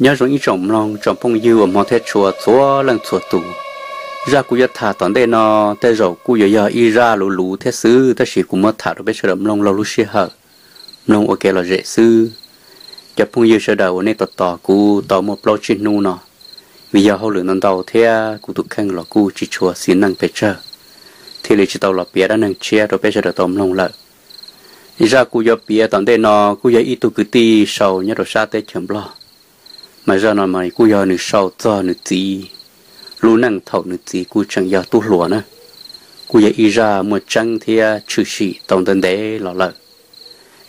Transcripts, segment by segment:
Nyob zoo ib tsoom mloog tsoom phooj ywg uas hmov thiab tshua txhua leej txhua tus. Zaj kuv yuav tham tom ntej no tej zaum kuj yuav yog ib zaj luv luv thiab xwb, tab sis kuv muab tham rau peb sawv daws mloog laug lub sij hawm, mloog ua kev lom zem xwb. Cov phooj ywg sawv daws uas nej tos tos kuv tau muaj plaub tsib hnub no, vim yog hauj lwm ntau ntau thiab kuv tus kheej los kuj tsis tshua xis neej pes tsawg, thiaj li tsis tau los piav dab neeg tshiab rau peb sawv daws tau mloog lawm. Zaj kuv yuav piav tom ntej no kuj yog ib tug kwv tij sau nyob rau sab teb chaws Nplog, mas zaj no mas kuj yog nws sau txog nws txiv lub neej thaum nws txiv kuj tseem yog tub hluas na. Kuj yog ib zaj muaj tseeb thiab tshwm sim tau ntev ntev los lawm.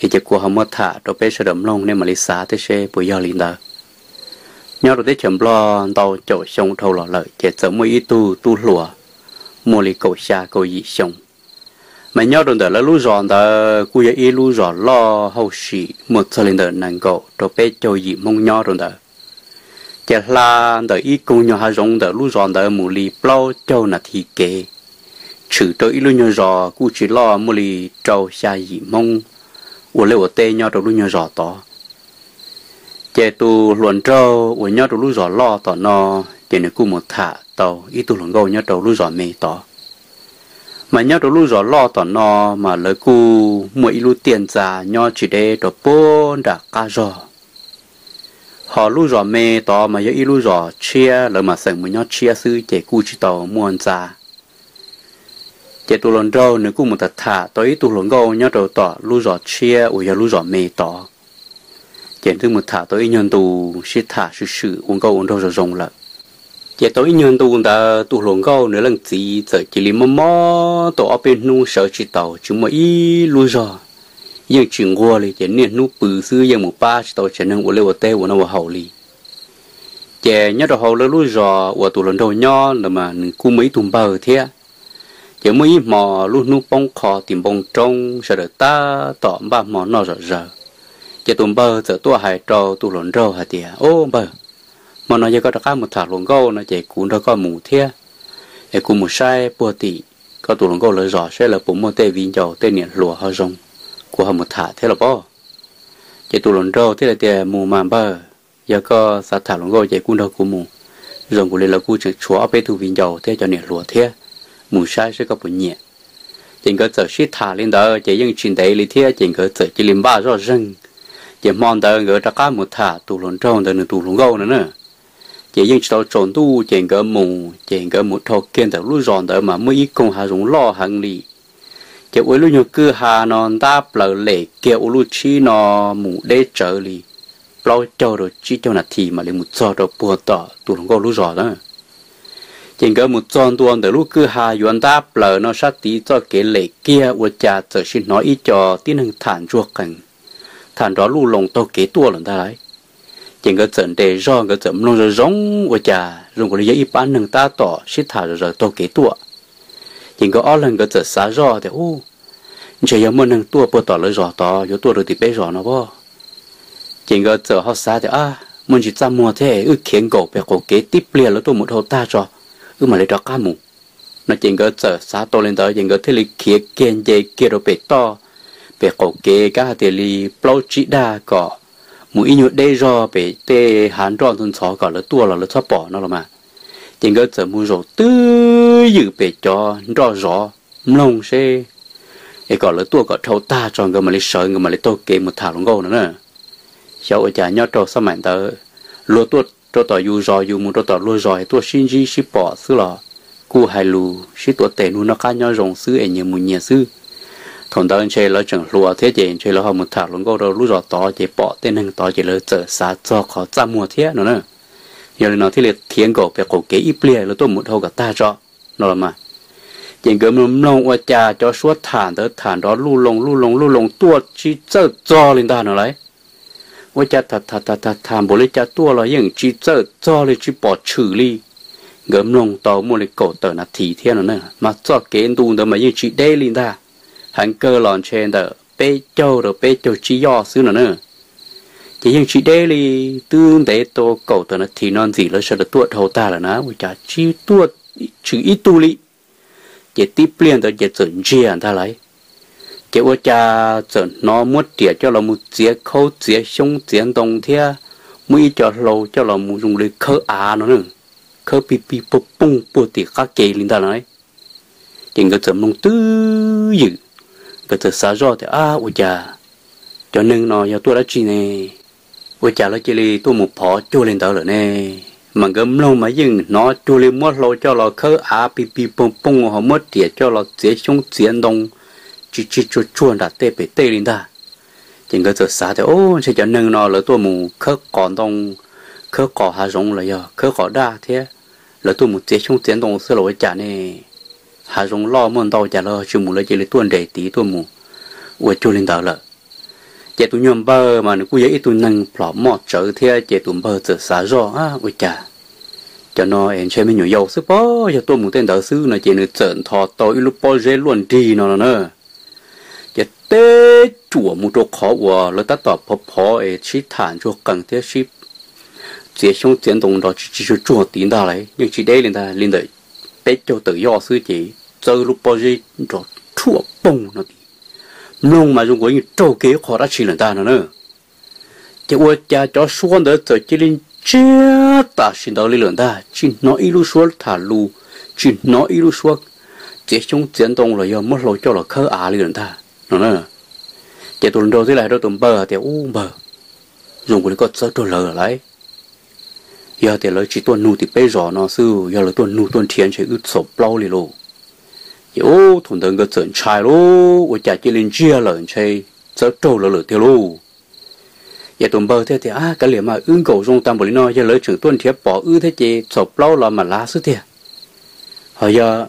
Es ces kuv ho muab tham rau peb sawv daws mloog, nej mam li xav thiab seb puas yog li ntawd. Nyob rau teb chaws Nplog ntau caum xyoo dhau los lawm ces txawm muaj ib tug tub hluas muaj li kaum xya kaum yim xyoo. Mas nyob rau ntawm lawv lub zos ntawd kuj yog ib lub zos loj hauj sim muaj txog li ntawm nees nkaum rau peb caug yim Hmoob nyob rau ntawd. Ces hla ntawm ib koog nyuag hav zoov ntawm lub zos ntawd mus li plaub caug nas this kev, tshwm rau ib lub nyuag zos kuj tsis loj, muaj li rau xya yim Hmoob ua liaj ua teb nyob rau lub nyuag zos tod. Ces tus hluas nraug uas nyob rau lub zos loj tom no, ces nws kuj mus tham tau ib tug hluas nkauj nyob rau lub zos me tod. Mas nyob rau lub zos loj tom no, mas lawv kuj muaj ib lub tiaj ntxa nyob tsis deb rau puag nram qab zog. Ho lub zos me tod mas yog ib lub zos tshiab, lawv mas xeem mus nyob tshiab xwb ces kuj tsis tau muaj ntxa. Ces tus hluas nraug nws kuj mus tham tham tau ib tug hluas nkauj nyob rau tom lub zos tshiab uas yog lub zos me tod. Ces twb mus tham tau ib nyuag ntu, sib tham swm swm ua nkauj ua nraug zoo zoo lawm. Ces tau ib nyuag ntu ntawd tus hluas nkauj nws leej txiv txawm cia li mob mob tau ob peb hnub sawv tsis taus, tsis muaj ib lub zog, yeej tsis nquag li, ces niaj hnub pw xwb, yeej mus pab tsis tau tsev neeg ua liaj ua teb ua noj ua haus li. Ces nyob rau hauv lawv lub zos uas tus hluas nraug nyob ntawd mas nws kuj muaj ib tug npawg thiab. Ces muaj ib hmo lub hnub poob qho tim npoo roob, sawv daws tab tom npaj hmo noj zom zaws. Ces tus npawg txawm tuaj hais rau tus hluas nraug hais tias, Ub npawg, hmo no yog koj rov qab mus tham hluas nkauj no ces kuv nrog koj mus thiab. Es kuv mus saib puag tim koj tus hluas nkauj lawv zos saib lawv puas muaj tej viv ncaus tej niam hluas ho zoo, kuv ho mus tham thiab los pob. Ces tus hluas nraug thiaj li tias, Mus mas npawg, yog koj xav tham hluas nkauj ces kuj nrog kuv mus. Zoo nkaus li lawv kuj tseem tshuav ob peb tug viv ncaus thiab cov niam hluas thiab, mus saib seb koj puas nyiam. Ces nkawd txawm sib tham li ntawd ces yeej tsis ntev li thiab ces nkawd txawm cia li npaj zoj zeeg. Ces hmo ntawd nkawd rov qab mus tham tus hluas nraug ntawd nws tus hluas nkauj no na. Ces yeej tsis tau tsaus ntuj ces nkawd mus, ces nkawd mus dhau kiag ntawm lub zos ntawd mas muaj ib koog hav zoov loj heev li. Ces ua ib lub nyuag kwj ha no ntab plaws lem kiag ua lub tshib no mus deb tsawv li plaub caug rau tsib caug nas this mam li mus txog rau puag tom tus hluas nkauj lub zos na. Ces nkawd mus txog ntua ntawm lub kwj ha yuav ntab plaws no sab tid txoj kev lem kiag ua cas txawm sim hnov ib co tib neeg tham ntsuag qees, tham nrov luj loo taug kev tuaj lawm ntag lauj. Ces nkawd txawm nres zog nkawd txawm mloog zoo zoo ua cas zoo nkaus li yog ib pab neeg tab tom sib tham zom zaws taug kev tuaj. Ces nkawd ob leeg nkawd txawm xav zoj tias, Ub, ntshe yog muaj neeg tuaj puag tom lawv zos tod yuav tuaj rau tim peb zos no pob. Ces nkawd txawm ho xav tias, Ab, muaj ntsis txaj muag thiab, wb khiav nkaum pem qaum kev tib pliag lawv tuaj mus dhau tag tso, wb mam li rov qab mus. No ces nkawd txawm xav tau li ntawd ces nkawd thiaj li khiav kiag nce kiag rau pem toj, pem qaum kev kab hais tias li plaub tsib dag kom mus ib nyuag deb zog pem tej hav nroj ntxhov ntxhov kom lawv tuaj los lawv txhob pom no los mas. Ces nkawd txawm mus zaum twb ywm pem cov nroj zov mloog seb, es kom lawv tuaj kom dhau tag tso nkawd mam li sawv nkawd mam li taug kev mus tham hluas nkauj no na. Xyov ua cas nyob rau xab maim ntawd, luag tuaj rau tom yus zos yus mus rau tom luag zos es tuaj sib ntsib sib pom xwb los kuj hais lus sib tuav tes nug noj qab nyob zoo xwb es nyias mus nyias xwb. Thaum ntawd ntshe lawv tseem hluas thiab ces ntshe lawv ho mus tham hluas nkauj rau lub zos tod ces pom tej neeg tod ces lawv txawm xav txog qhov txaj muag thiab no na. Yog li no thiaj li khiav nkaum pem qaum kev ib pliag lawv tuaj mus dhau kom tag tso no los mas. Ces nkawd mloog mloog ua cas cov suab tham ntawd tham nrov luj loo luj loo luj loo tuaj tsis txawj txog li ntag no lauj. Ua cas tham tham tham tham tham npaum li cas tuaj los yeej tsis txawj txog li tsis pom tshwm li. Nkawd mloog tau muaj li kaum tawm nas this thiab no na mas txoj kev ntu ntawd mas yeej tsis deb li ntag. Heev kawg los ntshe ntawm peb caug rau peb caug tsib yoj xwb no na. Ces yeej tsis deb li, twb ntev tau kaum tawm nas this no ntxim lawv sawv daws tuaj dhau tag lawm na, ua cas tsis tuaj tshwm ib tug li. Ces tib pliag ntawd ces txawm ntsiag ntag lauj. Ces ua cas txawm hnov muab riam coj los mus txiav khaub txiav xyoob txiav ntoo thiab muab ib co hlau coj los mus zoo li khawb av no na, khawb pig pig poog poog puag tim qab ke li ntag lauj. Ces nkawd txawm mloog twb ywm, nkawd txawm xav zoj tias, Ab, ua cas cov neeg no yog tuaj dab tsi ne? Ua cas lawv cia li tuaj mus phov cuag li ntawd lawm ne? Mas nkawd mloog mas yeej hnov cuag li muab hlau coj los khawb av pig pig poog poog ho muab riam coj los txiav xyoob txiav ntoo tsis tsis tsuag tsuag nram tej pem tej li ntag. Ces nkawd txawm xav tias, Ub, ntshe cov neeg no lawv tuaj mus khawb qos ntoo, khawb qos hav zoov los yog khawb qos daj thiab, lawv tuaj mus txiav xyoob txiav ntoo xwb los ua cas ne? Hav zoov loj muaj ntau cas lawv tsis mus, lawv cia li tuaj nres tid tuaj mus ua cuag li ntawd lawm. Ces tus nyuag npawg mas nws kuj yog ib tug neeg plhom moj tsawv thiab, ces tus npawg txawm xav zoj, Ua cas cov no es ntshe me nyuam yaus xwb pob, yog tuaj mus tej ntawd xwb no. Ces nws txawm ntho tau ib lub pob zeb luaj nrig no no na, ces teb cuam mus rau qhov uas lawv tab tom phov phov es sib tham ntsuag qees thiab sib txiav xyoob txiav ntoo nrov tsis tsis tsuag tsuag tid ntag lauj, yeej tsis deb li ntag, li ntawm peb caug tawm yoj xwb ces txawb lub pob zeb nrov rhuaj poog no tid. Mloog mas zoo nkaus yeej raug kiag ib qho dab tsi lawm ntag no na. Ces ua cas cov suab ntawd txawm cia li ntsiag tam sim ntawd li lawm ntag, tsis hnov ib lub suab tham lus, tsis hnov ib lub suab txiav xyoob txiav ntoo los yog muab hlau coj los khawb av li lawm ntag no na. Ces tus hluas nraug thiaj li hais rau tus npawg hais tias, Ub npawg, zoo nkaus li koj txawb raug lawv lawm lauj. Yog tias lawv tsis tuaj nug tim peb zos no xwb, yog lawv tuaj nug tuaj nrhiav ntshe wb txhaum plaub li lauj. Ces ub, thaum ntawd nkawd txawm ntshai lauj, ua cas cia li ntsiag lawm, ntshe txawb raug lawv lawm tiag lauj. Ces tus npawg thiaj tias, Ab, kav liam mas, wb nkaum zoo tag npaum li no, yog lawv tseem tuaj nrhiav pom wb thiab ces txhaum plaub los mam lav xwb tiag. Ho yog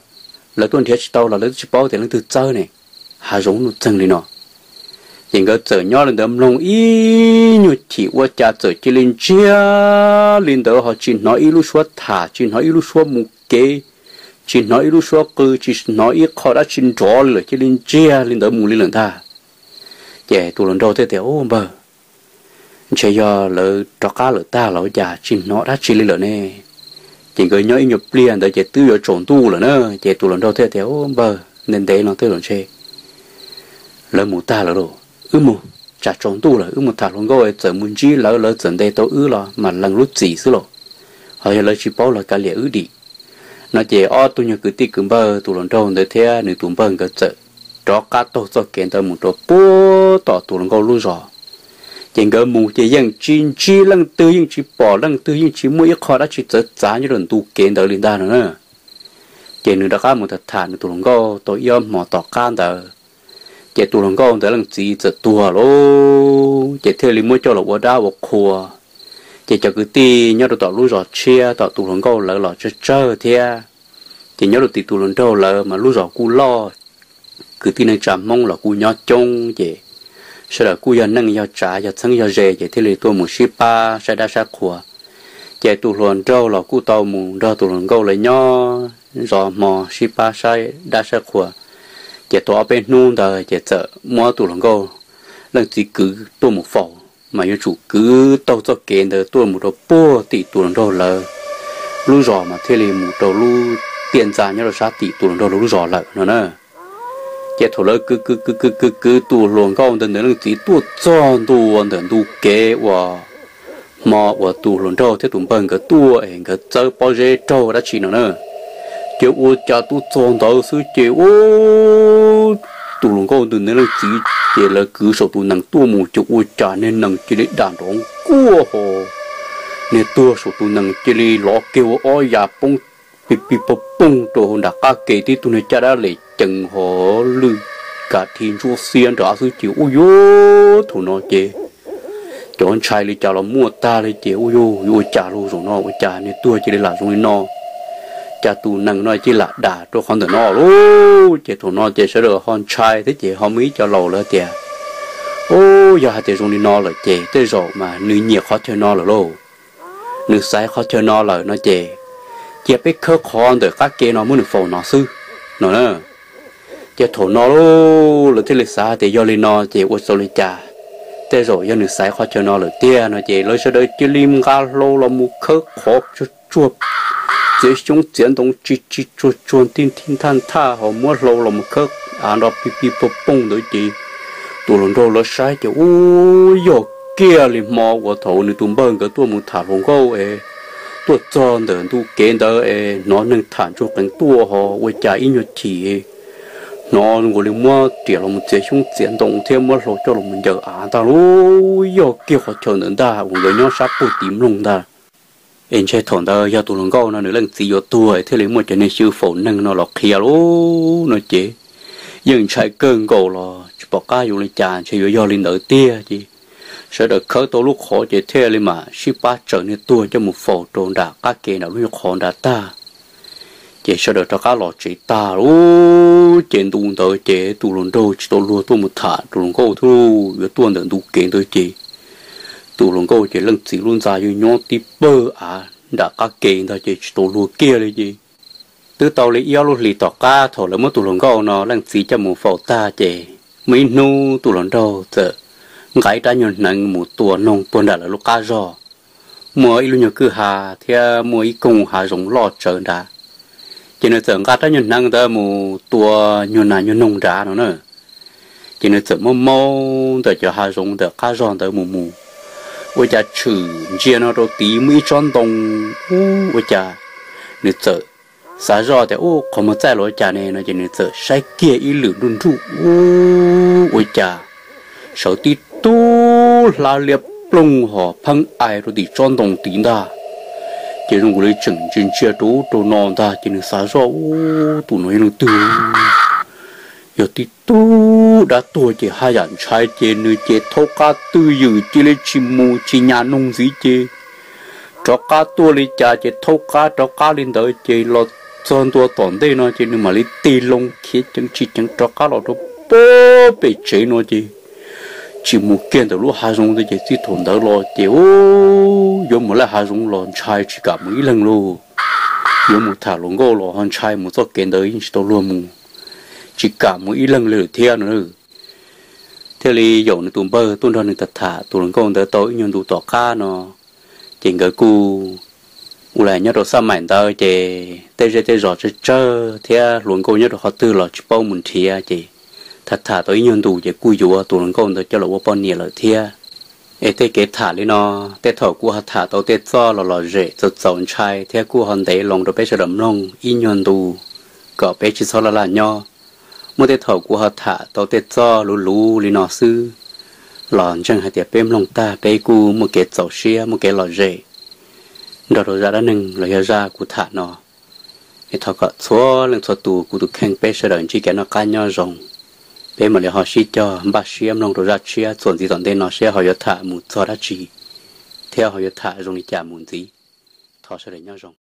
lawv tuaj nrhiav tsis tau los lawv twb tsis paub tias leej twg txawb ne, hav zoov nuj txeeg li no. Ces nkawd txawm nyob li ntawd mloog ib nyuag chim ua cas txawm cia li ntsiag li ntawd ho tsis hnov ib lub suab tham, tsis hnov ib lub suab mus kev, tsis hnov ib lub suab qw, tsis hnov ib qho dab tsi nrov li lawm, cia li ntsiag li ntawd mus li lawm ntag. Ces tus hluas nraug thiaj tias, Ub npawg, ntshe yog lawv rov qab lawm tag los ua cas tsis hnov dab tsi li lawm ne? Ces nkawd nyob ib nyuag pliag ntawd ces twb yuav tsaus ntuj lawm na. Ces tus hluas nraug thiaj tias, Ub npawg, ntev ntev no twb los ntshe lawv mus tag lawm lauj, wb mus, tsam tsaus ntuj lawm wb mus tham hluas nkauj txawm mus ntsib lawv, lawv txawm ntes tau wb los mam lees lub txim xwb lauj. Ho yog lawv tsis paub los kav liam wb dim. No ces ob tug nyuag kwv tij kwv npawg tus hluas nraug ntawd thiab nws tus npawg nkawd txawm rov qab taug txoj kev ntawd mus rau puag tom tus hluas nkauj lub zos. Ces nkawd mus ces yeej tsis ntsib leej twg, yeej tsis pom leej twg, yeej tsis muaj ib qho dab tsi txawv txav nyob rau ntu kev ntawd li ntag no na. Ces nws rov qab mus tham tham nws tus hluas nkauj tau ib ob hmo tom qab ntawd, ces tus hluas nkauj ntawd leej txiv txawm tuag lauj, ces thiaj li muab coj los ua dab ua qhua. Ces cov kwv tij nyob rau tom lub zos tshiab tom tus hluas nkauj lawv los tsawg tsawg thiab. Ces nyob rau tim tus hluas nraug lawv mas lub zos kuj loj, kwv tij neej tsa Hmoob los kuj nyob coob, ces sawv daws kuj yog neej yog tsav yog txheeb yog ze, ces thiaj li tuaj mus sib pab saib dab saib qhua. Ces tus hluas nraug los kuj tau mus nrog tus hluas nkauj lawv nyob zov hmo sib pab saib dab saib qhua. Ces tau ob peb hnub ntawd ces txawm muab tus hluas nkauj leej txiv kwv tuaj mus faus, mas yuav tsum kwv taug txoj kev ntawd tuaj mus rau puag tim tus hluas nraug lawv lub zos mas thiaj li mus rau lub tiaj ntxa nyob rau sab tim tus hluas nraug lawv lub zos lawm no na. Ces thaum lawv kwv kwv kwv kwv kwv kwv tus hluas nkauj ntawd nws leej txiv tuaj txog ntua ntawm ntu kev uas hmo uas tus hluas nraug thiab tus npawg nkawd tuaj es nkawd txawb pob zeb raug dab tsi no na, ces ua cas tuaj txog ntawd xwb ces ub, tus hluas nkauj ntawd nws leej txiv ces lawv kwv saum tus nees tuaj mus ces ua cas niag nees cia li dam nrov nkuaj ho, niag tuag saum tus nees cia li lov kiag ua ob yam poob pig pig poog poog rau hauv nram qab ke tib tug niag caj dab lem cees ho lwj kav thi ntsuab xiab nrad xwb ces ub yuav thaum no ces cov ntshai li cas los muaj tag li ces ub yuav ua cas lauj, zaum no ua cas niag tuag cia li lam zoo li no, cas tus nees no cia li lam dam rau qhov ntawm no lauj. Ces thaum no ces sawv daws ho ntshai thiab ces ho muaj ib co laus lawv tias, Ub, yog hais tias zoo li no lawm ces tej zaum mas nws nyiam qhov chaw no lawm lauj, nws xaiv qhov chaw no lawm no ces cia peb khawb qhov ntawm qab ke no muab nws faus no xwb no na. Ces thaum no lawv thiaj li xav tias yog li no ces ua tau li cas, tej zaum yog nws xaiv qhov chaw no lawm tiag no ces lawv sawv daws cia li nqa hlau los mus khawb qhov tsuag tsuag, txiav xyoob txiav ntoo tsis tsis tsuag tsuag ntij nthij nthaj nthaj ho muab hlau los mus khawb av nrov pig pig pooj pooj ntawd ces tus hluas nraug lawv saib ces ub, yog kiag li hmo uas thaum nws tus npawg nkawd tuaj mus tham hluas nkauj es tuaj txog ntawm ntu kev ntawd es hnov neeg tham ntsuag qees tuaj ho ua cas ib nyuag chim hnov nkaus li muab riam los mus txiav xyoob txiav ntoo thiab muab hlau coj los mus ncaws av ntag lauj. Yog kiag qhov chaw ntawd ntag uas nkawd nyob sab puag tim mloog ntag. Es ntshe thaum ntawd yog tus hluas nkauj no nws leej txiv yuav tuag thiaj li muaj cov niag xyw faus neeg no los qhia lauj no ces yeej ntshai kawg nkaus los tsis pom qab yuav li cas, ntshe yuav yog li ntawd tiag ces sawv daws khawb tau lub qhov ces thiaj li mam sib pab tsaws niag tuag coj mus faus rau nram qab ke nram lub nyuag qhov nrad tag. Ces sawv daws rov qab los tsev tag lauj. Ces ntu ntawd ces tus hluas nraug tsis tau luag tuaj mus tham tus hluas nkauj thiab lauj, yuav tuaj ntawm ntu kev ntawd ces tus hluas nkauj ces leej txiv lub ntxa yeej nyob tib pawg av nram qab ke ntag ces tsis tau luag kiag li ces twb tau li ib ob lub hlis tom qab thaum lawv muab tus hluas nkauj no leej txiv coj mus faus tag ces muaj ib hnub tus hluas nraug txawm nqa ib rab nyuag hneev mus tua noog puag nram lawv lub qab zog. Muaj ib lub nyuag kwj ha thiab muaj ib koog hav zoov loj tsawv nrad. Ces nws txawm nqa rab nyuag hneev ntawd mus tua nyuag nas nyuag noog nrad no na. Ces nws txawm muab maub ntawm cov hav zoov ntawm qab zog ntawd mus mus, ua cas tshwm ntsia no rau tid muaj ib tsob ntoo. Ub, ua cas nws txawm xav zoj tias ub, qhov muag txaij los ua cas ne no ces nws txawm saib kiag ib lwm nruj nruj. Ub, ua cas sawv tib tug hlab liab ploog ho pheej ai rau tim tsob ntoo tid ntag. Ces zoo nkaus li tseem ntsia ntsia rau ub rau no ntag ces nws xav zoj ub, tus no yog leej twg? Yog tib tug dab tuag ces haj yam ntshai ces nws ces thaub qab twj ywm cia li tsis mus tsis nyas noog ntxiv ces rov qab tuaj li cas ces thaub qab rov qab li ntawd ces los txog ntua tom ntej no ces nws mam li tig loo khiav ceev tsis ceev rov qab los rau pem tsev no ces tsis mus kiag ntawm lub hav zoov ntawd ces txij thaum ntawd los ces ub, yuav mus laj hav zoov los ntshai tsis kam mus ib leeg lauj. Yuav mus tham hluas nkauj los ho ntshai mus txoj kev ntawd yeej tsis tau luag mus, tsis kam mus ib leeg li lawm thiab no. Thiaj li yaum nws tus npawg tuaj nrog nws tham tham tus hluas nkauj ntawd tau ib nyuag ntu tom qab no, ces nkawd kuj ua li nyob rau xaj maim ntawd ces tej zej tej zos tsawg tsawg thiab hluas nkauj nyob rau qhov twg los tsis paub mus nrhiav ces tham tham tau ib nyuag ntu ces kuj yuav tus hluas nkauj ntawd coj los ua poj niam lawm thiab. Es tej kev tham li no, tej thaum kuv ho tham tau tej txoj los lom zem txaus txaus ntshai thiab kuj ho ntev loo rau peb sawv daws mloog ib nyuag ntu kom peb tsis txhob laj laj nyob. Muaj tej thaum kuv ho tham tau tej txoj luv luv li no xwb los ntseeg hais tias peb mloog tag peb kuj muaj kev txaus siab muaj kev lom zem nrog rau zaj dab neeg los yog zaj kuv tham no. Es thov kom txhua leej txhua tus kuv tus kheej peb sawv daws ntsib kev noj qab nyob zoo, peb mam li ho sib cog npaj siab mloog rau zaj tshiab txuas ntxiv tom ntej no seb ho yuav tham mus txog dab tsi thiab ho yuav tham zoo li cas mus ntxiv. Thov sawv daws nyob zoo.